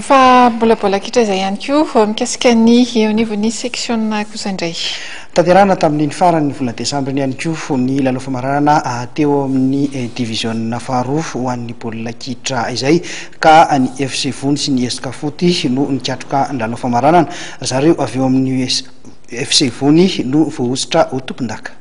Fa mbola baolina kitra izay ihany koa mikasika ny eo anivon'ny seksiona kosa indray. Tanterahina tamin'iny faran'ny volana desambra iny ihany koa ny lalao famaranana teo amin'ny diviziona faharoa ho an'ny baolina kitra izay ka ny FC Vony sy ny Esca Foot no nikatroka ny lalao famaranana. Ry zareo avy eo amin'ny FC Vony no voahosotra ho tompondaka.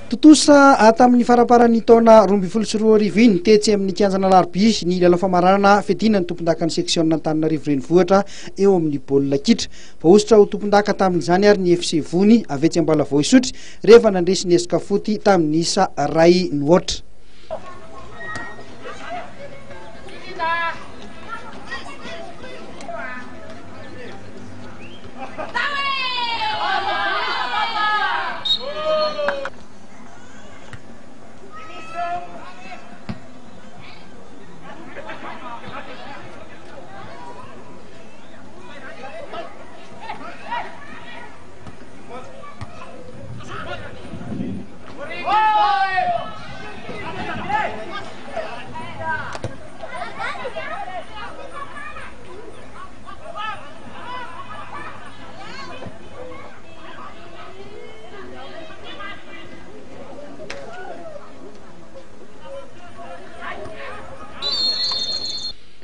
Tontosa tamin'ny faramparan'ny taona 2012 iny tetsy amin'ny kianjan'Alarobia ny lalao famaranana fiadiana ny tompondakan'ny seksiona Antananarivo Renivohitra eo amin'ny baolina kitra. Voahosotra ho tompondaka tamin'izany ary ny FC Vony avy etsy Ambalavao Isotry rehefa nandresy ny Escafoot tamin'ny isa iray no aotra.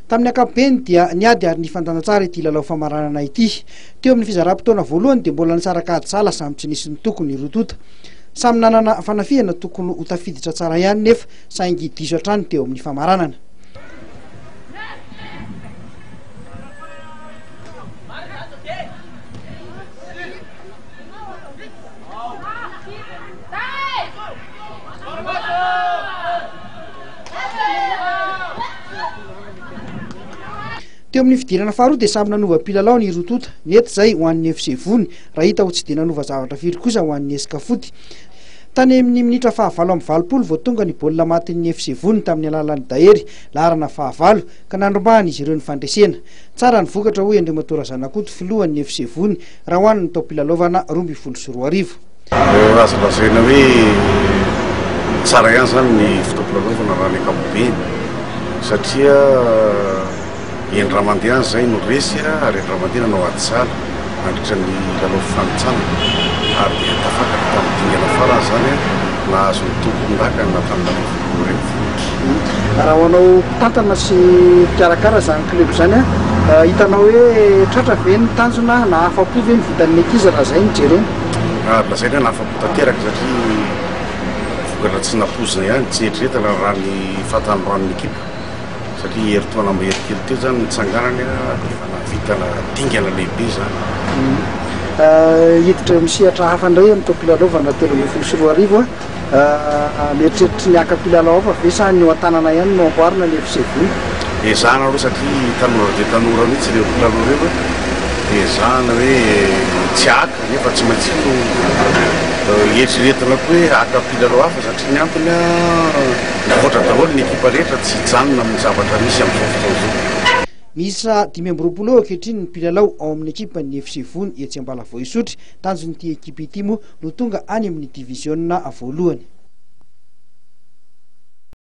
Tamin'ny ankapobeny dia niady ary nifandanja tsara ity lalao famaranana ity. Teo amin'ny fizaram-potoana voalohany dia mbola nisaraka ady sahala samy tsy nisy nitoko ny roa tonta. Samy nanana fanafihana tokony ho tafiditra tsara ihany nefa saingy diso hatrany teo amin'ny famaranana. Teo amin'ny fidirana faharoa dia samy nanova mpilalao ny roa tonta. Nety izay ho an'ny FC Vony, raha hita ho tsy dia nanova zavatra firy kosa ho an'ny Escafoot. Tany amin'ny minitra fahavalo amby 80 vao tonga ny baolina matin'ny FC Vony tamin'ny alalan'i Dahery, laharana fahavalo, ka nandrombahan'izy ireo ny fandresena. Tsara ny vokatra hoy Andriamatoa Razanakoto, filohan'ny FC Vony, raha ho an'ny taom-pilalaovana 2012. Azo lazaina hoe tsara ihany izany ny fotoam-pilalaovana raha ny ankapobeny satria indray mandeha izay no resy ary indray mandeha nanao ady sahala nandritra ny lalao fifanintsanana ary dia tafakatra tamin'ny dingana farany izany nahazo ny tompon-daka an'Antananarivo renivohitra. Raha ho anao mpitantana sy mpikarakara izany club izany, hitanao hoe tratra ve ny tanjona na afa-po ve ny vitan'ny ankizy raha izay no jerena? Raha lazaina hoe nahafa-po tanteraka satria vokatra tsy nampoizina ihany, tsy eritreretina raha ny fahatanoran'ny ekipa satria herintaona mahery kely teo izany nitsanganany dia efa nahavitana dingana lehibe izany. Hiditra eo amin'ny sehatra hafa indray amin'ny taom-pilalaovana 2013. Mieritreritry ny haka mpilalao hafa ve sa ny eo an-tanana ihany no amboarina ny FC Vony? Ezahana aloha satria tanora dia tanora mihitsy ireo mpilalao ireo dia ezahana hoe tsy haka nefa tsy maintsy eritreretina koa hoe haka mpilalao hafa satria ny antony mivoatra daholo ny ekipa rehetra tsy hijanona amin'ny zavatra misy amin'izao fotoana izao. Miisa 25 eo ankehitriny ny mpilalao ao amin'ny ekipan'ny FC Vony etsy Ambalavao Isotry. Tanjon'ity ekipa ity moa no tonga any amin'ny diviziona voalohany.